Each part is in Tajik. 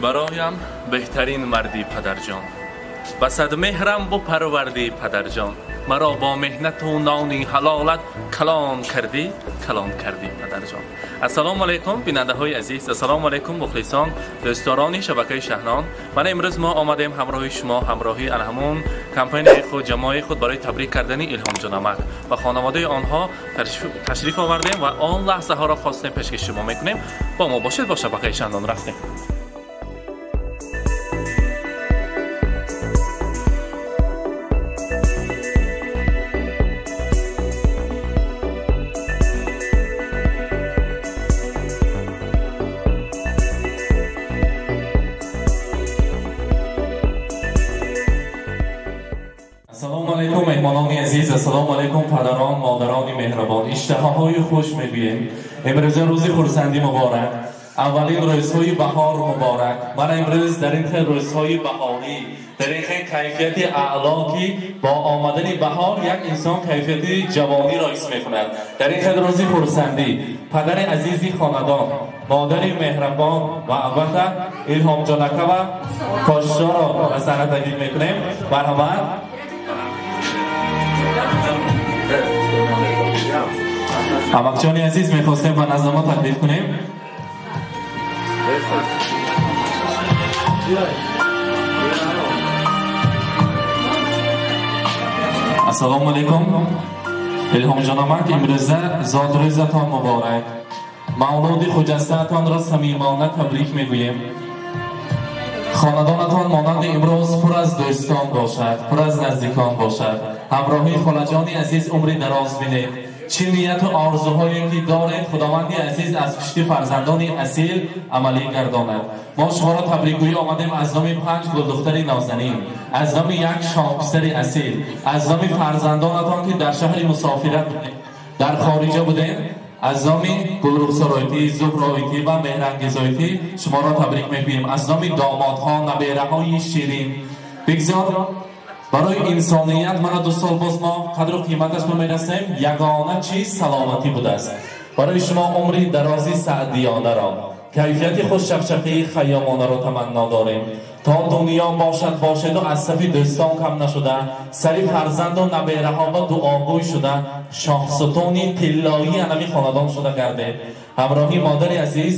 Бароям беҳтарин марди падарҷон, ба сад меҳрам бупарварди падарҷон, маро бо меҳнату нони ҳалолат калон кардӣ, калон кардӣ падарҷон. Ассалому алайкум бинандаҳои азиз, ассалому алайкум мухлисон, дӯстдорони шабакаи Шаҳнон. Мана имрӯз мо омадем ҳамроҳи шумо, ҳамроҳи алҳамун компанияи худ, ҷамоаи худ барои табрик кардани Илҳомҷон амак ва хонаводаи онҳо ташриф овардем ва он лаҳзаҳоро хостем пешкаши шумо мекунем. Бо мо бошед, бо шабакаи Шаҳнон рафтем. Меҳмонони азиз, ассалому алайкум падарон, модарони меҳрабон. Иштиҳоҳои хуш мегӯем. Имрӯза рӯзи хурсандӣ муборак, аввалин рӯзҳои баҳор муборак. Мана имрӯз дар ин хел рӯзҳои баҳорӣ, дар ин хел кайфияти аъло, ки бо омадани баҳор як инсон кайфияти ҷавониро ҳис мекунад, дар ин хел рӯзи хурсандӣ падари азизи хонадон, модари меҳрабон ва албатта Илҳомҷон ака ва Подшоро ба саҳна таклиф мекунем. Марҳамат. Амакҷони азиз, мехостем ба назди мо таклиф кунем. Ассалому алайкум Илҳомҷон амак, имрӯза зодрӯзатон муборак. Мавлуди хуҷастаатонро самимона табрик мегӯем. Хонадонатон монанди имрӯз пур аз дӯстон бошад, пур аз наздикон бошад. Ҳамроҳи холаҷони азиз умри дароз бинед. Чӣ нияту орзуҳое ки доред, Худованди азиз аз пушти фарзандони асил амалӣ гардонад. Мо шуморо табрикгӯӣ омадем аз номи 5 гулдухтари нозанин, аз номи як шоҳписари асил, аз номи фарзандонатон ки дар шаҳри мусофират будем, дар хориҷа будем, аз номи Гулрухсоройтӣ, Зуҳройтӣ ва Меҳрангезойтӣ шуморо табрик мегӯем. Аз номи домодҳо, набераҳои ширин. Бигзор барои инсоният мана 2 сол боз мо қадру қиматаш ба мерасем, ягона чиз саломатӣ будааст. Барои шумо умри дарози саъдиёнаро, кайфияти хушчақчақии хайёмонаро таманно дорем. То дунё бошад бошеду аз сафи дӯстон кам нашуда, сари фарзанду набераҳо ба дуогӯй шуда, шоҳсутуни тиллоии анами хонадон шуда гардед. Ҳамроҳи модари азиз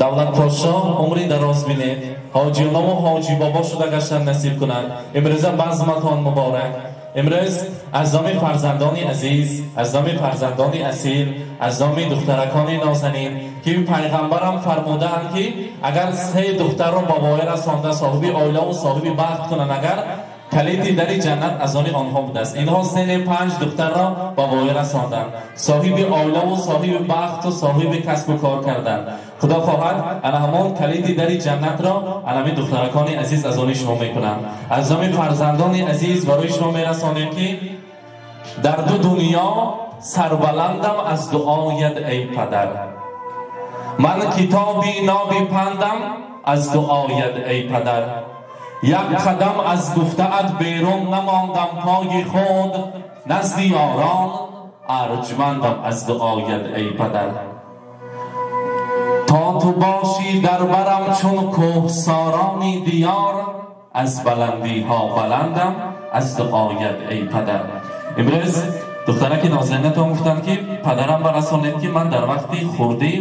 Давлатподшо умри дароз бинед, ҳоҷиёнаву ҳоҷибобо шуда гаштан насиб кунад. Имрӯза базматон муборак. Имрӯз аз номи фарзандони азиз, аз номи фарзандони асил, аз номи духтаракони нозанин, ки пайғамбарам фармудаанд, ки агар 3 духтарро ба воя расонда соҳиби оилаву соҳиби бахт кунанд, агар калиди дари ҷаннат аз они онҳо будааст. Инҳо 3-5 духтарро ба воя расонданд, соҳиби оилаву соҳиби бахту соҳиби касбу кор карданд. Худо хоҳад ана ҳамон калиди дари ҷаннатро анами духтаракони азиз аз они шумо мекунанд. Аз номи фарзандони азиз барои шумо мерасонем, ки дар ду дунё сарбаландам аз дуоят эй падар, ман китоби ноби пандам аз дуоят эй падар, як қадам аз гуфтаат берун намондам пои худ, назди ёрон арҷмандам аз дуоят эй падар. То ту бошӣ дар барам чун кӯҳсорони диёр, аз баландиҳо баландам аз дуоят эй падар. Имрӯз духтараки нозанинатон гуфтанд, ки падарам барасонед, ки ман дар вақти хурдӣ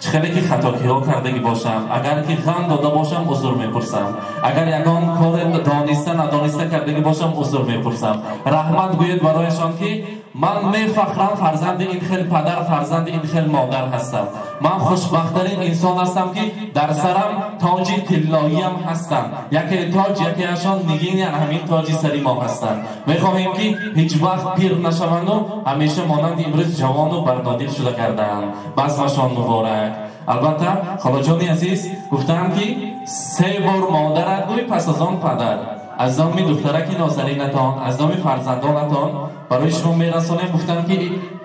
чӣ хеле ки хатокиҳо кардагӣ бошам, агар ки ғам дода бошам узр мепурсам, агар ягон коре дониста надониста кардагӣ бошам узр мепурсам. Раҳмат гӯед барояшон, ки ман мефахрам фарзанди ин хел падар, фарзанди ин хел модар ҳастам. Ман хушбахттарин инсон ҳастам, ки дар сарам тоҷи тиллоиям ҳастам. Яке тоҷ, якеашон нигини ҳамин тоҷи сари мо ҳастанд. Мехоҳем, ки ҳеҷ вақт пир нашаванду ҳамеша монанди имрӯз ҷавону барнодил шуда гарданд. Базмашон муборак. Албатта холаҷони азиз гуфтаанд, ки 3 бор модарат гӯй, пас аз он падар. Аз номи духтараки нозанинатон, аз номи фарзандонатон барои шумо мерасонем. Гуфтанд, ки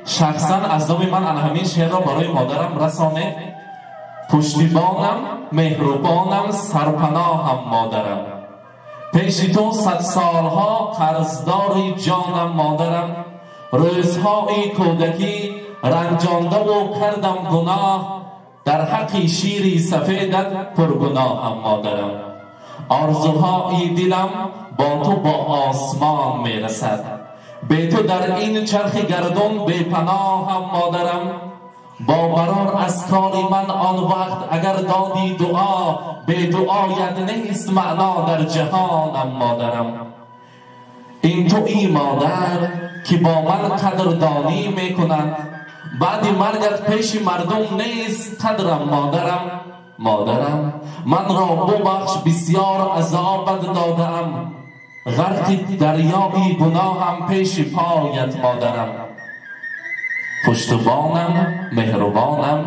шахсан аз номи ман ана ҳамин шеърро барои модарам расонед. Пуштибонам, меҳрубонам, сарпаноҳам модарам, пеши ту 100 солҳо қарздори ҷонам модарам, рӯзҳои кӯдакӣ ранҷондаву кардам гуноҳ, дар ҳаққи шири сафедат пургуноҳам модарам. Орзуҳои дилам бо ту бо осмон мерасад, бе ту дар ин чархи гардун бепаноҳам модарам. Бо барор аз кори ман он вақт агар доди дуо, бе дуоят нест маъно дар ҷаҳонам модарам. Ин туи модар ки бо ман қадрдонӣ мекунад, баъди маргат пеши мардум нест қадрам модарам. Модарам, манро бубахш, бисёр азобат додаам, ғарқи дарёи гуноҳам пеши поят модарам. Пуштубонам, меҳрубонам,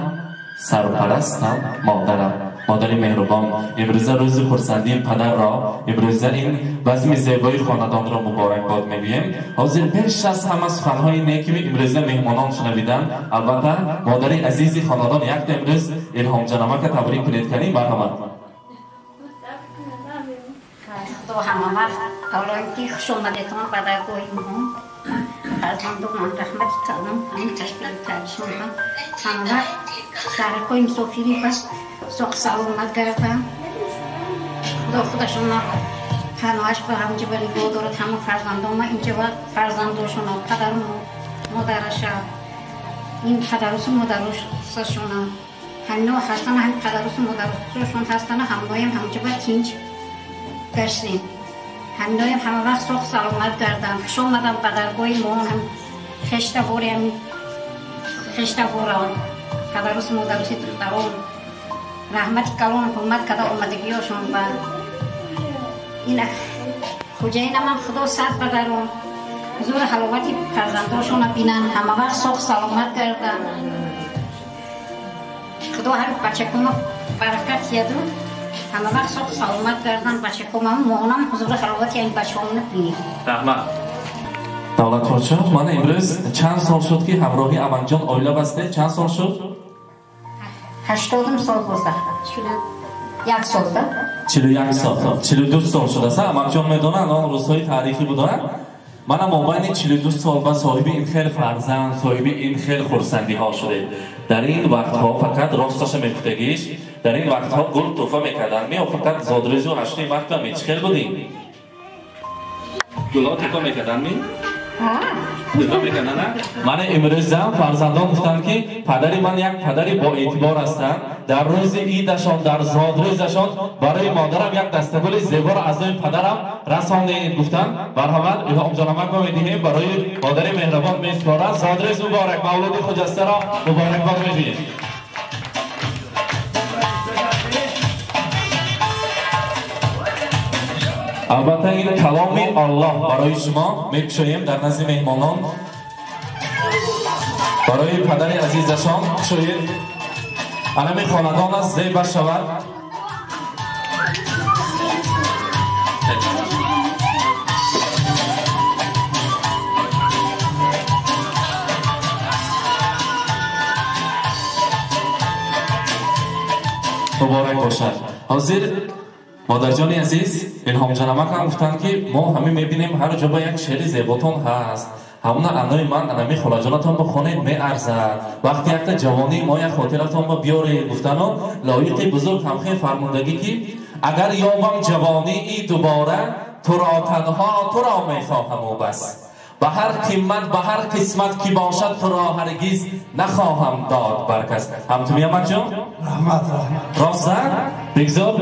сарпарастам модарам. Модари меҳрубон, имрӯза рӯзи хурсандии падарро, имрӯза ин базми зебои хонадонро муборакбод мегӯем. Ҳозир пеш аз ҳама суханҳои неки имрӯза меҳмонон шунавиданд. Албатта модари азизи хонадон якта имрӯз Илҳомҷанамака табрик кунед карим, марҳамат. Худо ҳама вақт авлои хуш омадетон ба даргоҳи мо. Фарзандонам раҳмати калон, ҳамин ташкил кардишон ҳам ҳама вақт саракҳои мусофирӣ ба соқ саломат гарданд. Худо худашона паноҳаш ба ҳамҷа ба нигоҳ дорад. Ҳама фарзандома инҷа ва фарзандошона, падару модараша, ин падарусу модарусашона, ҳамино ҳастана, ҳамин падарусу модарусашон ҳастана, ҳамноям ҳамҷа ба тинҷ гаштем. Ҳаминоям ҳама вақт соқ саломат гарданд. Хуш омадам ба даргоҳи мо, ҳам хештаборем, хештаборон, падарусу модаруси духтарон, раҳмати калон ҳурмат карда омадагиёшон ба ин хуҷаинамам худо сад бадарон, ҳузури ҳаловати фарзандошона бинанд, ҳама вақт соқ саломат гарданд. Худо ҳар бачакума баракат яду, ҳама вақт соқ саломат гарданд бачакумам, моҳонам ҳузури ҳаловати ин бачаҳомона бинем. Раҳмат. Давлат подшоҳ, мана имрӯз чанд сол шуд ки ҳамроҳи Аманҷон оила бастед? Чанд сол шуд? 80 сол бозда. 41 сол да? 41 сол. 42 сол шудааст. Аманҷон медонанд, он рӯзҳои таърихӣ буданд. Мана мобайни 42 сол ба соҳиби ин хел фарзанд, соҳиби ин хел хурсандиҳо шудед. Дар ин вақтҳо фақат росташа мегуфтагиш, дар ин вақтҳо гул тӯҳфа мекарданд. Мео фақат зодрӯзу ҳаштуи март ме чӣ хел будем? Гулҳо тӯҳфа мекарданд ми? Мана имрӯзам фарзандон гуфтанд ки падари ман як падари боэътибор ҳастанд. Дар рӯзи идашон, дар зодрӯзашон барои модарам як дастагули зеборо аз номи падарам расонед гуфтанд. Марҳамат, Илҳомҷонамак мо медиҳем барои модари меҳрабон месупоранд. Зодрӯз муборак, мавлуди хуҷастаро муборакбод мегӯем. Албатта ин каломи Аллоҳ барои шумо мекушоем дар назди меҳмонон. Барои падари азизашон кушоед. Анами хонадон аст, зеба шавад. Муборак бошад. Ҳозир модарҷони азиз, Илҳомҷанамак ҳам гуфтанд ки мо ҳамин мебинем ҳар ҷо ба як шеъри зеботон ҳаст. Ҳамона анои ман анами холаҷонатон ба хонед меарзад. Вақти якта ҷавонии мо як хотиратон ба биёред гуфтану лоиқи бузург ҳамхел фармундагӣ ки агар ёбам ҷавонии дубора, туро танҳо туро мехоҳаму бас. Ба ҳар қимат, ба ҳар қисмат ки бошад, туро ҳаргиз нахоҳам дод бар кас. Ҳамту миямакҷон? Раҳмат, раҳмат. Рост? Бигзор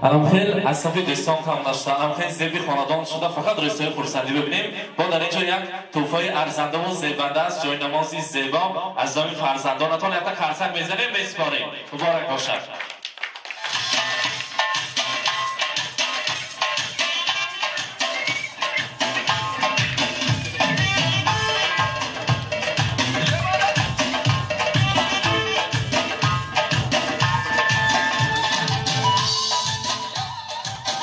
анамхел аз сафи дӯстон кам нашуда, анамхел зеби хонадон шуда, фақат рӯзҳои хурсандӣ бибинем. Бо дар инҷо як тӯҳфаи арзандаву зебанда аст, ҷойнамози зебо аз номи фарзандонатон якта қарсак мезанем, месупорем. Муборак бошад.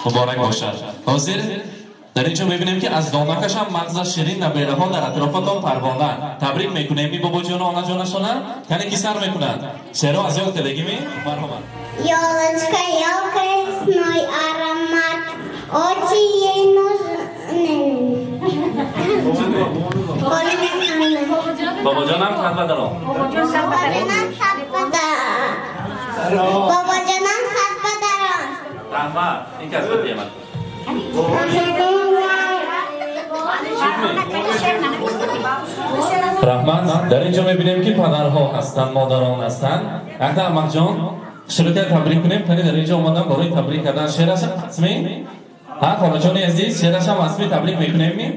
Муборак бошад. Ҳозир дар инҷо мебинем ки аз донакаш ҳам мағза ширин набераҳо дар атрофатон парвона. Табрик мекунем ми бобоҷону онаҷонашона. Кане ки сар мекунанд? Шеъро аз ёд кардагӣ ми? Марҳамат. Ёлочка, ёлка, лесной аромат, очень ей нужен. Бобоҷонам сад бадаром. Бобоҷонам сад бадаром. Бобоҷонам сад падарон. Раҳмат. Ин кас бидиҳам. Раҳмат. Дар инҷо мебинем ки падарҳо ҳастанд, модарон ҳастанд. Акта Аҳмадҷон, шурӯъ табрик кунем. Тани дар инҷо омадам барои табрик кардан. Шеъраш ҳастми? Ҳа, холаҷони азиз, шеъраш ҳам ҳастми? Табрик мекунем ми?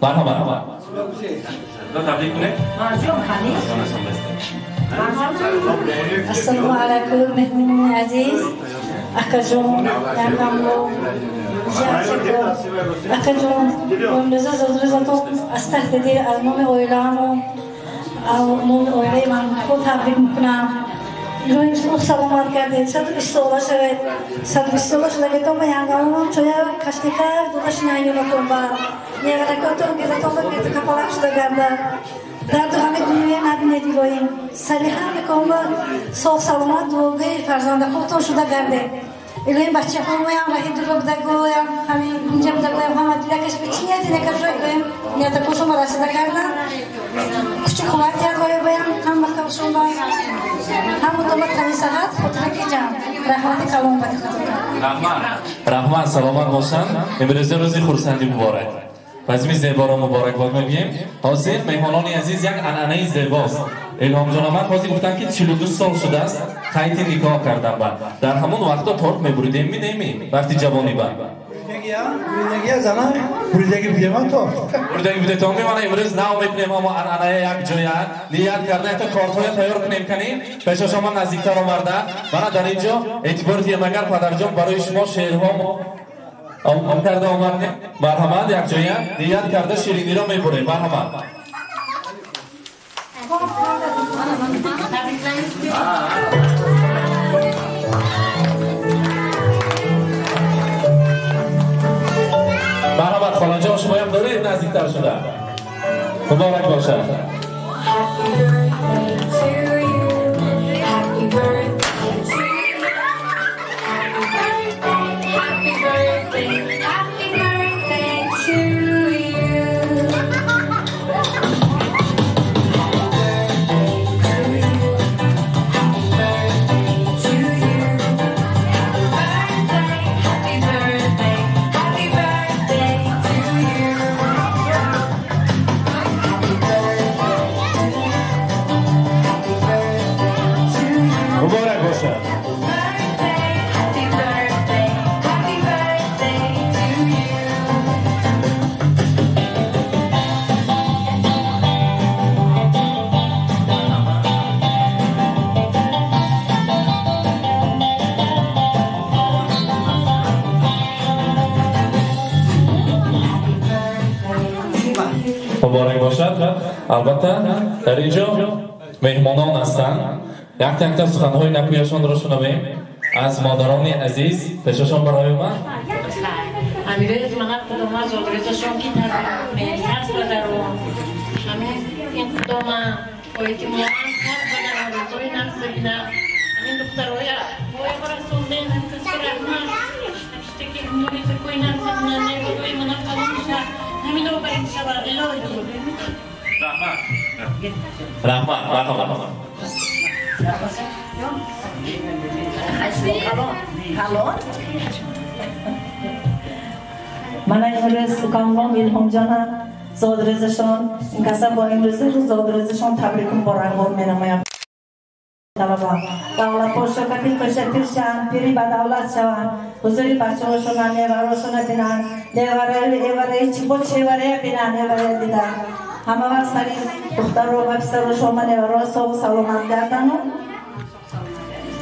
Марҳамат. Табрик кунем. Ассалому алайкум, меҳмонони азиз. Акаҷон, янгамло, акаҷон, имрӯза зодрӯзатон аз таҳти дил аз номи оилаамон, номи оилаи ман худ табрик мекунам. Илоҳим шумо саломат гардед, 120 сола шавед. 120 сола шудагитон ба янгамон чоя каштика дода шинайёнатон ба неваракотон гирдатон ба гирду капалак шуда гардад. Дарду ҳами дунёя набинед илоҳим. Сари ҳами комба соғ саломат дуогӯи фарзандакотон шуда гардед. Илоҳим бачаҳоям раҳи дуро будагоям, ҳамин инҷа будагоям, ҳама дилакаш ба чи нияти некашои гоям, ниятакошонба расида кардан. Кучу қувват ягоя боям, ҳама кавшонба, ҳама дома тани саҳат, хотираки ҷамъ. Раҳмати калон ба диққатон. Раҳмат. Раҳмат, саломат бошанд. Имрӯза рӯзи хурсандӣ муборак. Базми зеборо муборакбод мегӯем. Ҳозир меҳмонони азиз як анъанаи зебост. Илҳомҷон омад, ҳозир гуфтанд ки 42 сол шудааст қайди никоҳ кардан ба. Дар ҳамон вақто торт мебуридем ми неми? Вақти ҷавонӣ ба. Буридаги будетон ми? Мана имрӯз нав мекунем ҳамо анъаная як ҷоя. Ният карда ҳатто кортҳоя тайёр кунем кани. Пешаш омад наздиктар оварда. Мана дар ин ҷо эътибор диҳем агар падарҷон барои шумо шеърҳо ом карда омадем. Марҳамат, як ҷоя ният карда шириниро мебурем. Марҳамат. Марҳамат, холаҷон, шумоям доред наздиктар шуда. Муборак бошад. Муборак бошад. Албатта дар ин ҷо меҳмонон ҳастанд. Якта якта суханҳои накӯяшонро шунавем аз модарони азиз. Пешашон барои ман. Амирез мана худома зодрӯзашон ки табрик сад падарон. Ҳамин ин худома ояти моам сад падарон рӯзои нақс бина. Ҳамин духтароя боя барасонден ҳамкас раҳмат. Ҳаштаки муризакои нақс бина неварои мана калон шад. Ҳамин обарин шавад илоҳи. Раҳмат. Раҳмат, раҳмат. Мана имрӯз укамлом Илҳомҷона зодрӯзашон, ин каса бо имрӯзи зодрӯзашон табрику муборакбод менамоям. Давлат пошо капил қӯша пир шаванд, пири ба давлат шаванд, ҳузури бачаҳошона, неварошона бинанд, невараи эвараи бо чеварая бинанд, неварая дидан. Ҳама вақт сари духтаро ва писарошон неваро соғу саломат гардану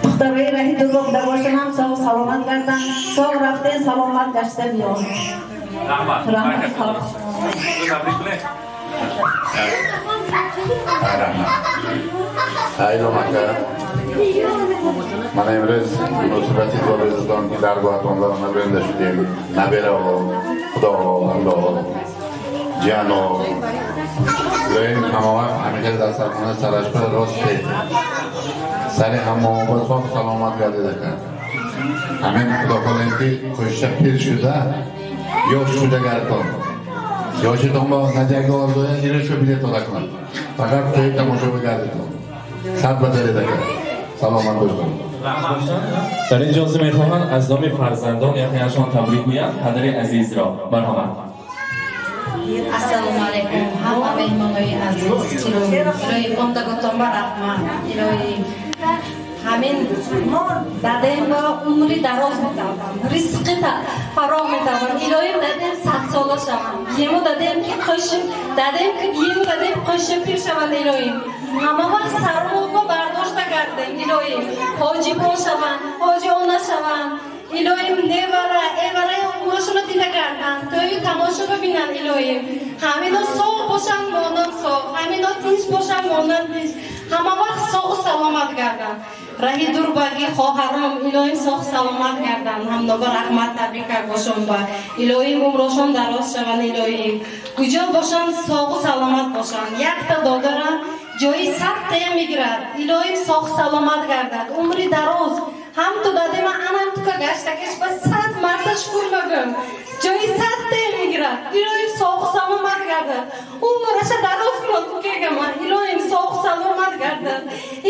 духтарои раҳи дурро буда бошанд ҳам соғу саломат гарданд, соғ рафтен саломат гашта биён. Раҳмат. Раҳмат. Табрик кунед. Саидом ака, мана имрӯз муносибати зодрӯзатон ки даргоҳатон баромад рӯнда шудем, набераҳо, худоҳо, ҳамдоҳо, ҷиянҳо. Илоҳим ҳамавақт ҳамеша дар сархона сарашпа рост пеш. Сари ҳамаобод соғ саломат гардид ака. Ҳамин худо холем ки кӯшиша пир шуда, ёш шуда гардон. Ёшитон ба наҷаги орзуя иришу билетон акун. Фақат тӯи тамошо бигардитон. Сад бадаред ака. Саломат бошед. Дар ин ҷо мехоҳанд аз номи фарзандон яке-ашон табрик гӯянд падари азизро. Марҳамат. Ассалому алайкум ҳама меҳмонои азиз. Илоҳи хондаготон ба раҳмат. Илоҳи ҳамин дадем ба умри дароз метавонам, ризқи фароғ метавонам. Илоҳим дадем 100 сола шавам. Ему дадем ки қошим, дадем ки ему дадем қошим пир шаванд. Илоҳим ҳама вақт сармоба бардошта гардем. Илоҳим ҳоҷибо шаванд, ҳоҷиона шаванд. Илоҳим невара эвараи умрашонро дида гарданд, тӯю тамошо бибинанд. Илоҳим ҳамино соғ бошанд, монанд соғ, ҳамино тинч бошанд, монанд тинч, ҳама вақт соғу саломат гарданд. Раҳи дурбаги хоҳаром илоҳим соғ саломат гарданд. Ҳамноба раҳмат, табрика бошон ба илоҳим умрошон дароз шаванд. Илоҳим куҷо бошанд, соғу саломат бошанд. Якта додарам ҷои 100 тая мегирад. Илоҳим соғ саломат гардад, умри дароз. Ҳам ту дадема анам тука гаштакиш ба 100 марта шукр мегӯям. Ҷои 100 тая мегирад. Илоҳим соғу саломат гардад, умраша дароз кунад укегама. Илоҳим соғу саломат гардад.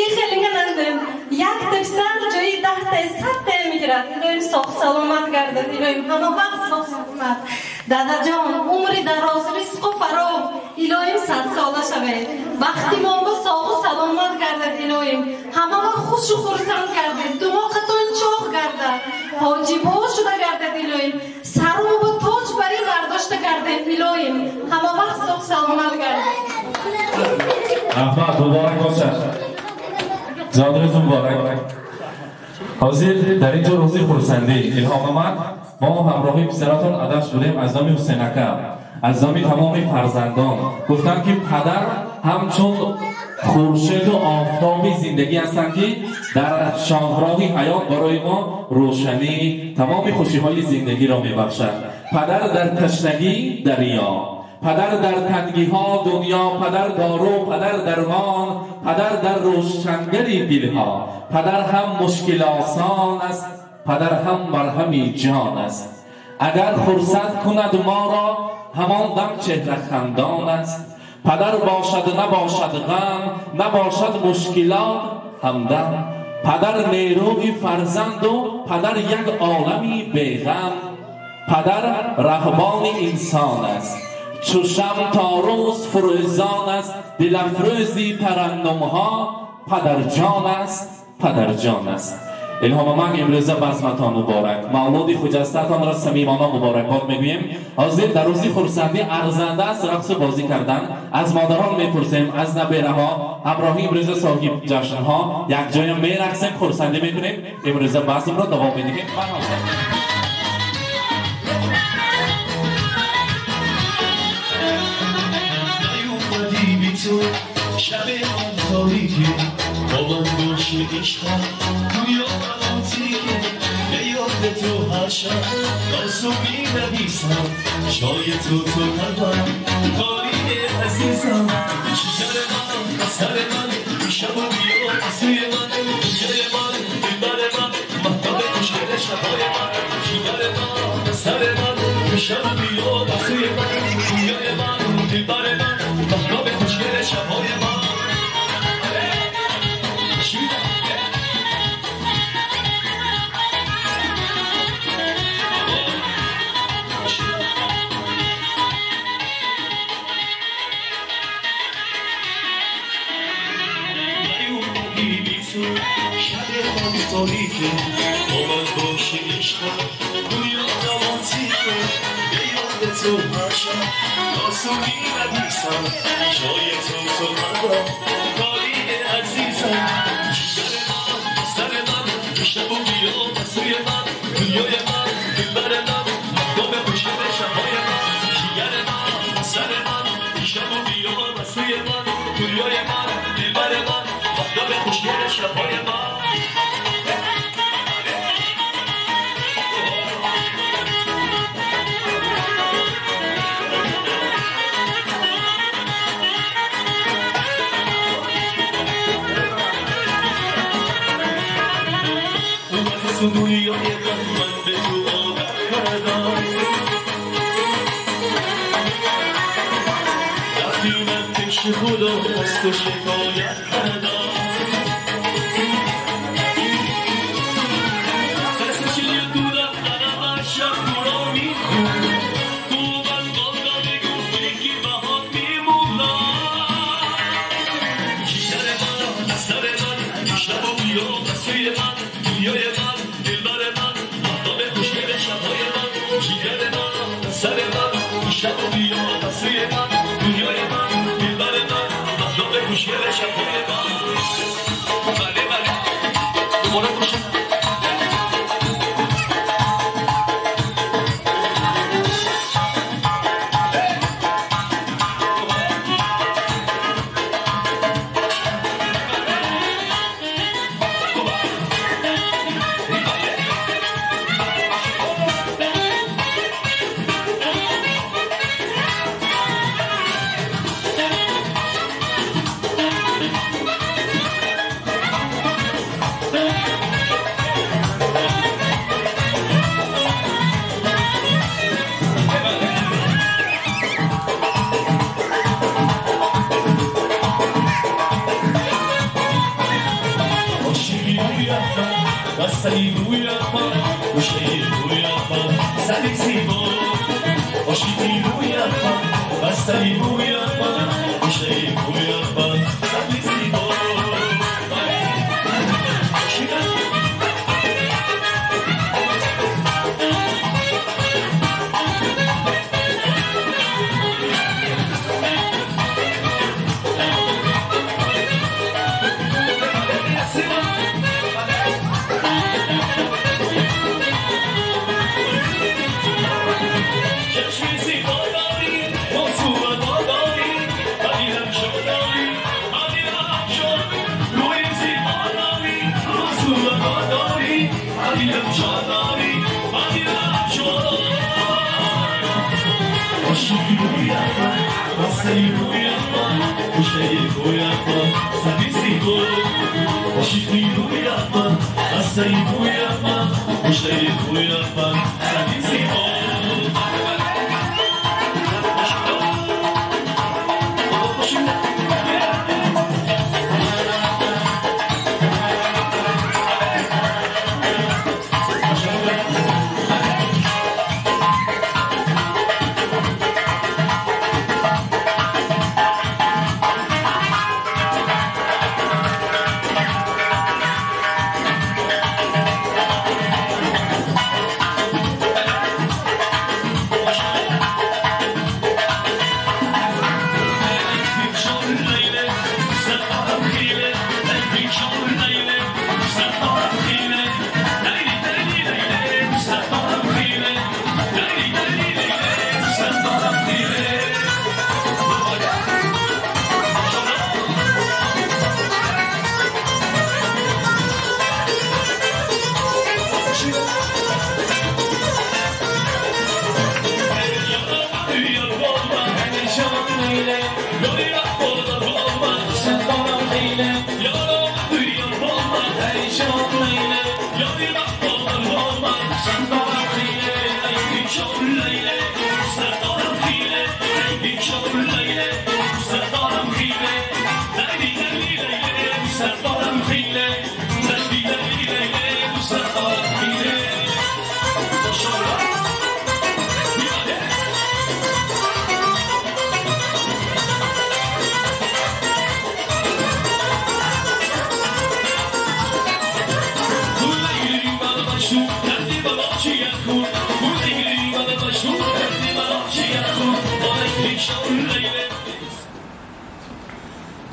Ин хелинга надем, якта писар ҷои 10 тая, 100 тая мегирад. Илоҳим соғу саломат гардад. Илоҳим ҳама вақт соғ саломат. Дадаҷон, умри дароз, ризқу фароғ. Илоҳим 100 сола шавед. Бахти мо ба соғу саломат гардад. Илоҳим ҳама вақт хушу хурсанд гардед, думоқатон чоқ гардад, ҳоҷибо шуда гардад. Илоҳим сармо ба тоҷ барӣ бардошта гардед. Илоҳим ҳама вақт соғ саломат гардед. Раҳмат, муборак бошад. Зодрӯз муборак. Ҳозир дар ин ҷо рӯзи хурсандӣ. Илҳом омад, мо ҳамроҳи писаратон адаб шудем. Аз номи Ҳусейнака, аз номи тамоми фарзандон гуфтанд, ки падар ҳамчун хуршеду офтоби зиндагӣ ҳастанд, ки дар шоҳроҳи ҳаёт барои мо рӯшанӣ, тамоми хушиҳои зиндагиро мебахшад. Падар дар ташнагӣ дарё, падар дар тангиҳо дунё, падар дору, падар дармон, падар дар рӯшангари дилҳо, падар ҳам мушкилосон аст, падар ҳам марҳами ҷон аст. Агар хурсанд кунад моро, ҳамон дам чеҳра хандон аст. Падар бошад, набошад ғам, набошад мушкилот ҳамдам. Падар нерӯи фарзанду падар як олами беғам. Падар раҳбони инсон аст, чу шам то рӯз фурӯзон аст, дилафрӯзи тараннумҳо падарҷон аст, падарҷон аст. Илҳомамак, имрӯза базматон муборак, мавлуди хуҷастатонро самимона муборакбод мегӯем. Ҳозир дар рӯзи хурсандӣ арзанда аст рақсу бозӣ кардан. Аз модарон мепурсем, аз набераҳо, ҳамроҳи имрӯза соҳиб ҷашнҳо якҷоя мерақсем, хурсандӣ мекунем. Имрӯза базмро давом медиҳем. Марҳамат. تو شب من تاریکه، با من باشی عشقم دنیا برام تیکه. به یاد تو هر شب آرزو می نویسم، جای تو تو قلبم قالین عزیزم. جگر من، سر من، شب و بیا سوی من، دنیای من، دلبر من، مهتاب خوشگل شبای من. جگر من، سر من، شب و بیا سوی من، دنیای من، دلبر من، مهتاب خوشگل شبای من. شب تاریکه، با من باشی عشقم دنیا روانتیکه. به یاد تو هر شب آسو می نویسم، جای تو تو قلبم قالین عزیزم. جگر من، سر من، شب و بیا سوی من، دنیای من، دلبر من، مهتاب خوشگل شبهای من. جگر من، سر من، شب و بیا سوی من، دنیای من، دلبر من، مهتاب خوشگل شبهای من. دنیای غم من به تو عادت کردم، رفتی من پیش خدا از تو شکایت کردم. رویت من، گوشه رویت من، سری زیبا، عاشقی رویت من، بستنی رویت من، گوشه رویت من، سری زیبا.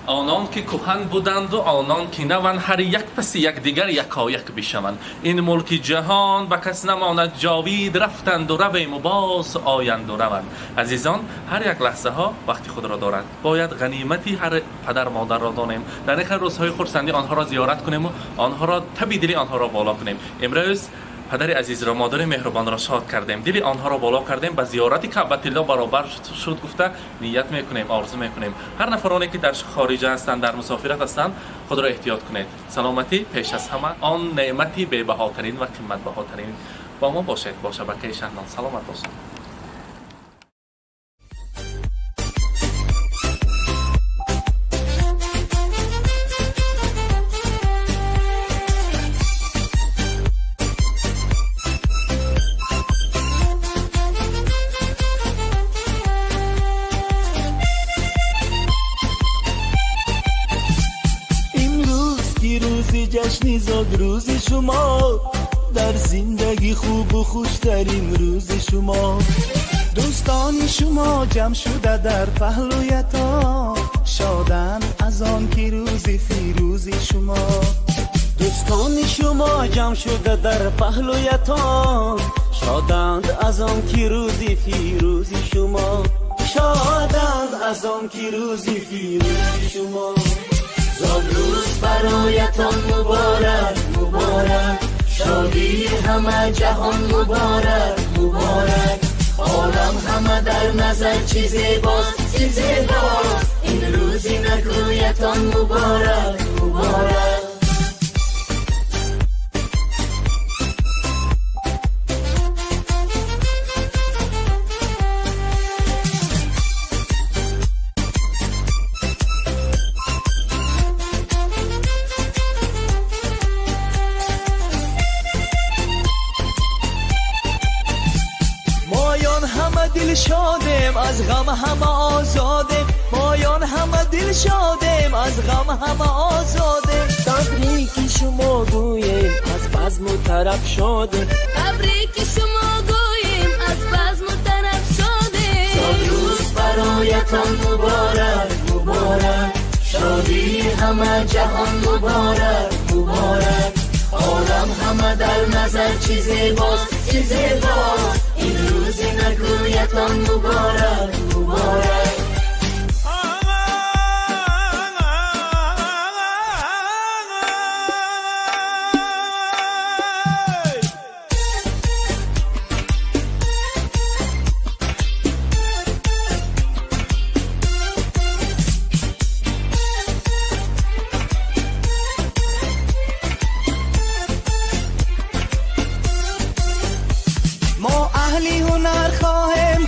آنان که کهن بودند و آنان که نوند، هر یک پس یک دیگر یکایک بشوند. این ملک جهان به کس نماند جاوید، رفتند و رویم و باز آیند و روند. عزیزان، هر یک لحظه ها وقتی خود را دارد. باید غنیمتی هر پدر مادر را دانیم. در این روزهای خرسندی آنها را زیارت کنیم و آنها را تبی دلی آنها را بالا کنیم. امروز پدر عزیز را، مادر مهربان را شاد کردیم، دل آنها را بالا کردیم، به زیارت کعبه الله برابر شد گفته نیت میکنیم، آرزو میکنیم. هر نفرانی که در خارج هستند، در مسافرت هستند، خود را احتیاط کنید. سلامتی پیش از همه، آن نعمتی بی بهاترین و قیمت بهاترین. با ما باشید با شبکه شهنان. سلامت باشید. جشن زادروز شما، در زندگی خوب و خوشترین روز شما. دوستان شما جمع شده در پهلویتان، شادن از آن که روز فیروز شما. دوستان شما جمع شده در پهلویتان، شادند از آن که روز فیروز شما. شادند از آن که روز فیروز شما. زادروز برایتان مبارک مبارک، شادی همه جهان مبارک مبارک. عالم همه در نظر چیز زیباست چیز زیباست، این روزی نکویتان مبارک مبارک. همه دل شادیم از غم همه آزادیم، مایان همه دل شادیم از غم همه آزادیم. تبریک شما گوییم از بزم و طرب شادیم، تبریک شما گوییم از بزم و طرب شادیم. سالروز برایتان مبارک مبارک، شادی همه جهان مبارک مبارک. عالم همه در نظر چی زیباست چی زیباست، این روز نکویتان مبارک مبارک.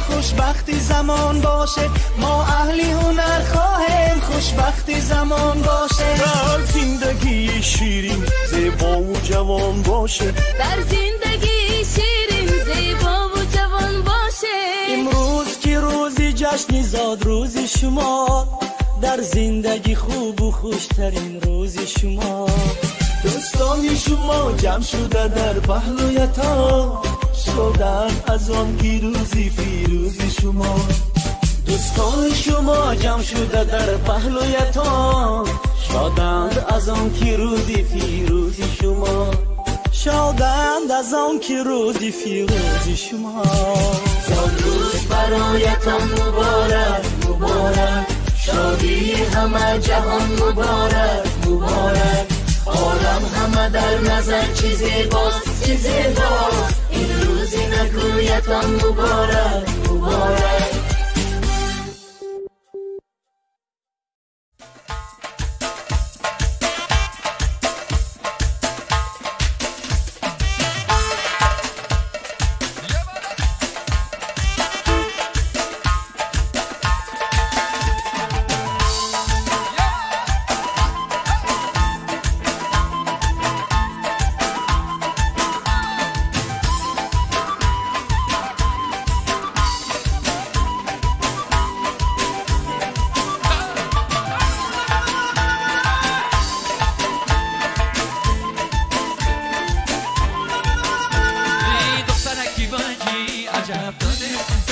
خوشبختی زمان باشه، ما اهلی هنر خواهیم خوشبختی زمان باشه. در زندگی شیرین زیبا و جوان باشه، در زندگی شیرین زیبا و جوان باشه. امروز که روز جشن زاد روز شما، در زندگی خوب و خوشترین روز شما. دوستان شما جمع شده در پهلویتان، شادند از آن که روزی فیروزی شما. دوستان شما جمع شده در پهلویتان، شادند از آن که روزی فیروزی شما، شادند از آن که روزی فیروزی شما. سالروز برایتان مبارک مبارک، شادی همه جهان مبارک مبارک. عالم همه در نظر چی زیباست چی زیباست، این روز نکویتان مبارک مبارک. عجب داده.